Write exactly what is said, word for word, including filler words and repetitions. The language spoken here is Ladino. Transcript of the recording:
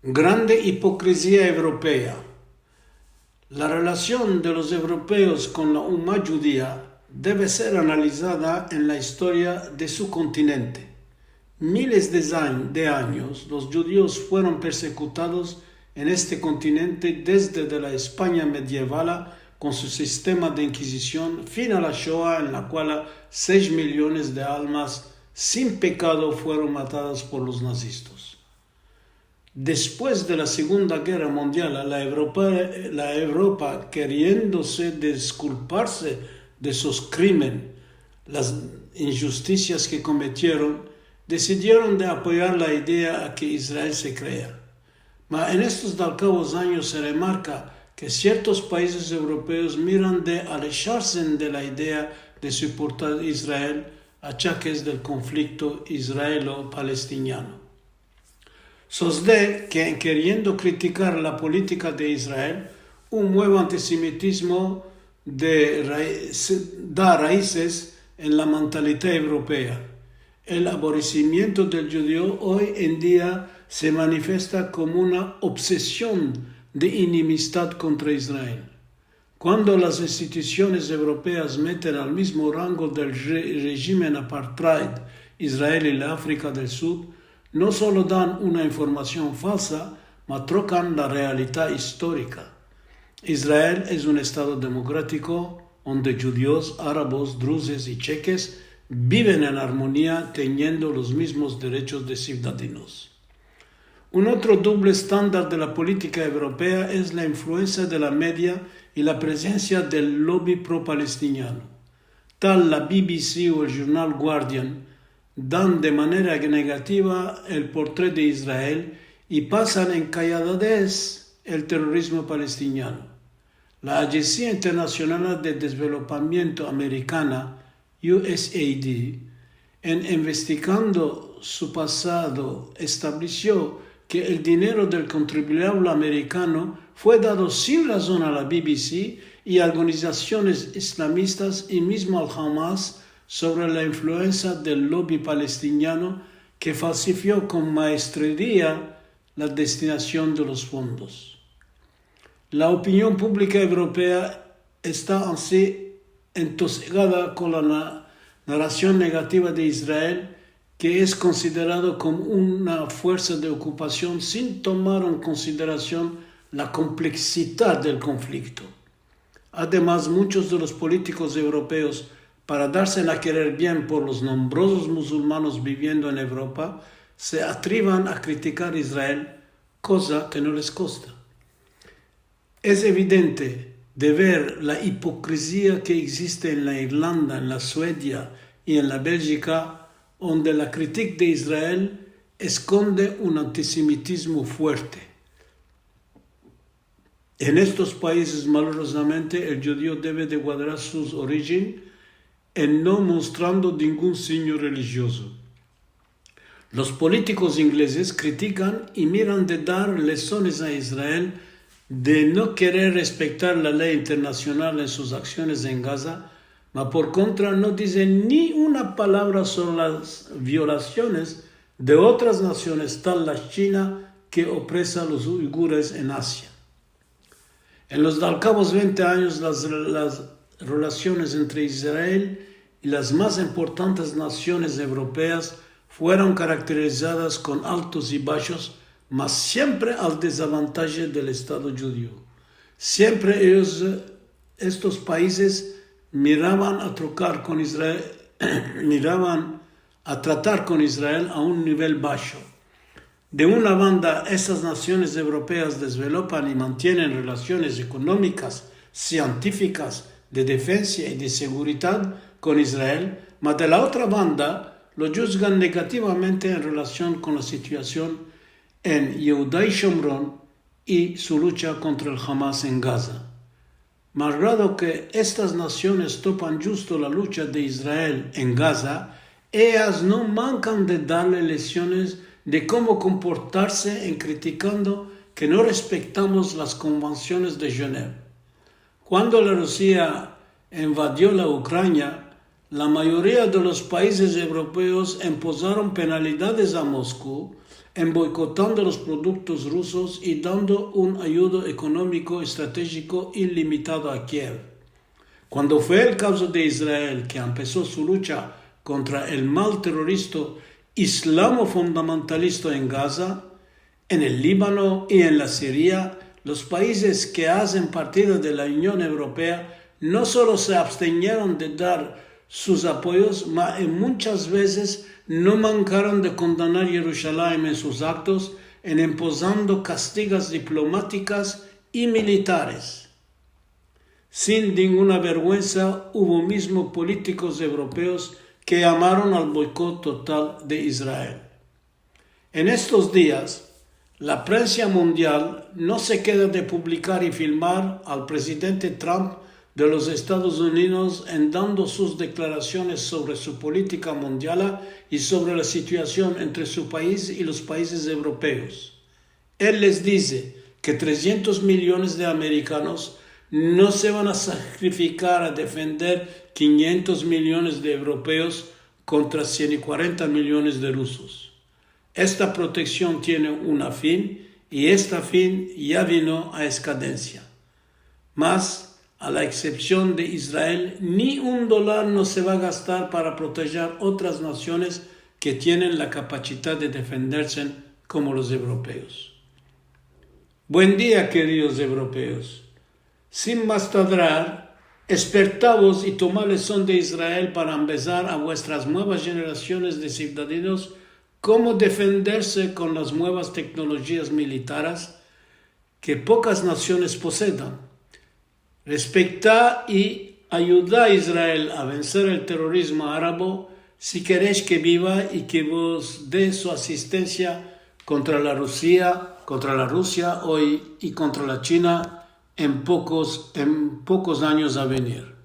Grande ipokrizia evropea. La relasion de los evropeos kon la uma djudia deve ser analizada en la istoria de su kontinente. Miles de an-, de anyos, los djudios fueron persekutados en este kontinente desde de la Espanya medievala kon su sistema de inkizision, fin a la Shoa, en la kuala sesh miliones de almas sin pekado fueron matadas por los nazistas. Despues de la Segunda Gerra Mundiala, la Evropa, la Evropa, keriendose deskulparse de sus krimen, las injustisias ke kometieron, desidieron de apoyar la idea a ke Israel se krea. Ma en estos dalkavos anyos se remarka ke siertos paizes evropeos miran de alesharse de la idea de soportar Israel achakes del konflikto israelo-palestiniano. Sosde ke en keriendo kritikar la politika de Israel, un muevo antisemitizmo de rai-, se, da raizes en la mentalidad evropea. El aborresimiento del djudio oy en dia se manifiesta komo una obsesion de inimistad kontra Israel. Kuando las institusiones evropeas meten al mizmo rango del re-, rejim apartheid Israel i la Afrika del Sud, no solo dan una informasion falsa, ma trokan la realidad istorika. Israel es un estado demokratiko onde djudios, arabos, druzes i chekes biven en armonia, teniendo los mizmos derechos de sivdadinos. Un otro doble estandar de la politika evropea es la influensia de la media i la prezensia del lobi pro-palestiniano. Tal la B B C o el jurnal Guardian dan de manera negativa el portret de Israel i pasan en kalladez el terorizmo palestiniano. La Ajensia Internasionala de Desvelopamiento Amerikana, U S A D, en investigando su pasado, establesio ke el dinero del kontribuable amerikano fue dado sin razon a la B B C i a organizasiones islamistas i mizmo al Hamas sovre la influensia del lobi palestiniano ke falsifio kon maestria la destinasion de los fondos. La opinion publika evropea esta ansi entosigada kon la na-, narasion negativa de Israel, ke es konsiderado komo una fuersa de okupasion sin tomar en konsiderasion la kompleksidad del konflikto. Ademas, munchos de los politikos evropeos, para darse a kerer bien por los nombrozos musulmanos biviendo en Evropa, se atrivan a kritikar Israel, koza ke no les kosta. Es evidente de ver la ipokrizia ke egziste en la Irlanda, en la Suedia i en la Beljika, onde la kritika de Israel eskonde un antisemitizmo fuerte. En estos paizes, malorozamente, el djudio deve de guardar sus orijin en no mostrando ningun sinyo relijiozo. Los politikos inglezes kritikan i miran de dar lesones a Israel de no kerer respektar la ley internasional en sus aksiones en Gaza, ma por kontra no dizen ni una palavra sovre las violasiones de otras nasiones, tal la Shina, ke opresa a los uigures en Asia. En los dalkavos vente anyos, las, las relasiones entre Israel i las mas importantes nasiones evropeas fueron karakterizadas kon altos i bashos, mas siempre al dezavantaje del Estado djudio. Siempre eyos, estos paizes, miravan a trokar kon Israel, miravan a tratar kon Israel a un nivel basho. De una banda, estas nasiones evropeas desvelopan i mantienen relasiones ekonomikas, sientifikas, de defensa i de seguridad kon Israel, ma de la otra banda, lo djuzgan negativamente en relasion kon la situasion en Yehuda i Shomron i su lucha kontra el Hamas en Gaza. Malgrado ke estas nasiones topan djusto la lucha de Israel en Gaza, eyas no mankan de darle lesiones de komo komportarse en kritikando ke no respektamos las konvensiones de Geneva. Kuando la Rusia invadio la Ukrania, la mayoria de los paizes evropeos impozaron penalidades a Moskou, en boikotando los produktos rusos i dando un ayudo ekonomiko estratejiko ilimitado a Kiev. Kuando fue el kavzo de Israel ke empeso su lucha kontra el mal teroristo islamo-fundamentalisto en Gaza, en el Libano i en la Siria, los paizes ke azen partida de la Union Evropea no solo se abstenieron de dar sus apoyos, ma i munchas vezes no mankaron de kondanar Yerushalayim en sus aktos, en empozando kastigas diplomatikas i militares. Sin ninguna verguensa, uvo mizmo politikos evropeos ke yamaron al boikot total de Israel. En estos dias, la prensa mundial no se keda de publikar i filmar al prezidente Trump de los Estados Unidos en dando sus deklarasiones sovre su politika mundiala i sovre la situasion entre su paiz i los paizes evropeos. El les dize ke tresientos miliones de amerikanos no se van a sakrifikar a defender kinientos miliones de evropeos kontra sien i kuarenta miliones de rusos. Esta proteksion tiene una fin, i esta fin ya vino a eskadensia. Mas, a la eksepsion de Israel, ni un dolar no se va a gastar para protejar otras nasiones ke tienen la kapasidad de defenderse komo los evropeos. Buen dia, keridos evropeos. Sin mas tadrar, espertavos i toma leson de Israel para ambezar a vuestras muevas jenerasiones de sivdadinos komo defenderse kon las muevas teknolojias militares ke pokas nasiones posedan. Respekta i ayuda a Israel a venser el terorizmo arabo si keresh ke biva i ke vos de su asistensia kontra la Rusia, kontra la Rusia oy i kontra la China en pokos, en pokos anyos a venir.